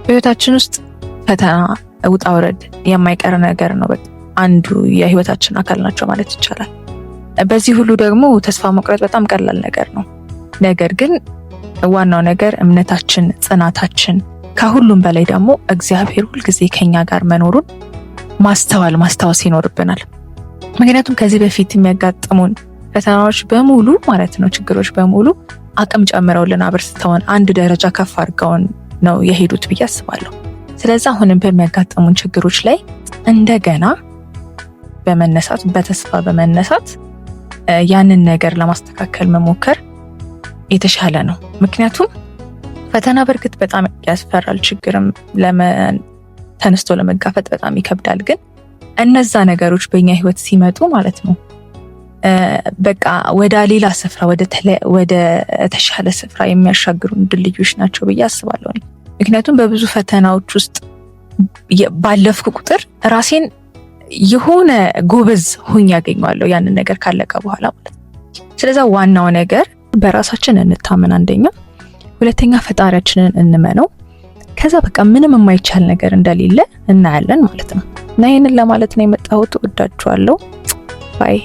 በህይወታችን ውስጥ ፈተና፣ ውጣ ውረድ የማይቀር ነገር ነው። በቃ አንዱ የህይወታችን አካል ናቸው ማለት ይቻላል። በዚህ ሁሉ ደግሞ ተስፋ መቁረጥ በጣም ቀላል ነገር ነው። ነገር ግን ዋናው ነገር እምነታችን፣ ጽናታችን፣ ከሁሉም በላይ ደግሞ እግዚአብሔር ሁልጊዜ ከኛ ጋር መኖሩን ማስተዋል ማስታወስ ይኖርብናል። ምክንያቱም ከዚህ በፊት የሚያጋጥሙን ፈተናዎች በሙሉ ማለት ነው፣ ችግሮች በሙሉ አቅም ጨምረውልን፣ አበርትተውን፣ አንድ ደረጃ ከፍ አድርገውን ነው የሄዱት ብዬ አስባለሁ። ስለዚህ አሁንም በሚያጋጥሙን ችግሮች ላይ እንደገና በመነሳት፣ በተስፋ በመነሳት ያንን ነገር ለማስተካከል መሞከር የተሻለ ነው። ምክንያቱም ፈተና በእርግጥ በጣም ያስፈራል፣ ችግርም ተነስቶ ለመጋፈጥ በጣም ይከብዳል። ግን እነዛ ነገሮች በእኛ ህይወት ሲመጡ ማለት ነው፣ በቃ ወደ ሌላ ስፍራ፣ ወደ ተሻለ ስፍራ የሚያሻግሩን ድልድዮች ናቸው ብዬ አስባለሁ። ምክንያቱም በብዙ ፈተናዎች ውስጥ ባለፍኩ ቁጥር ራሴን የሆነ ጎበዝ ሆኜ ያገኘዋለሁ ያንን ነገር ካለቀ በኋላ ማለት ነው። ስለዛ ዋናው ነገር በራሳችን እንታመን አንደኛ፣ ሁለተኛ ፈጣሪያችንን እንመነው። ከዛ በቃ ምንም የማይቻል ነገር እንደሌለ እናያለን ማለት ነው። እና ይህንን ለማለት ነው የመጣሁት። እወዳችኋለሁ። Bye.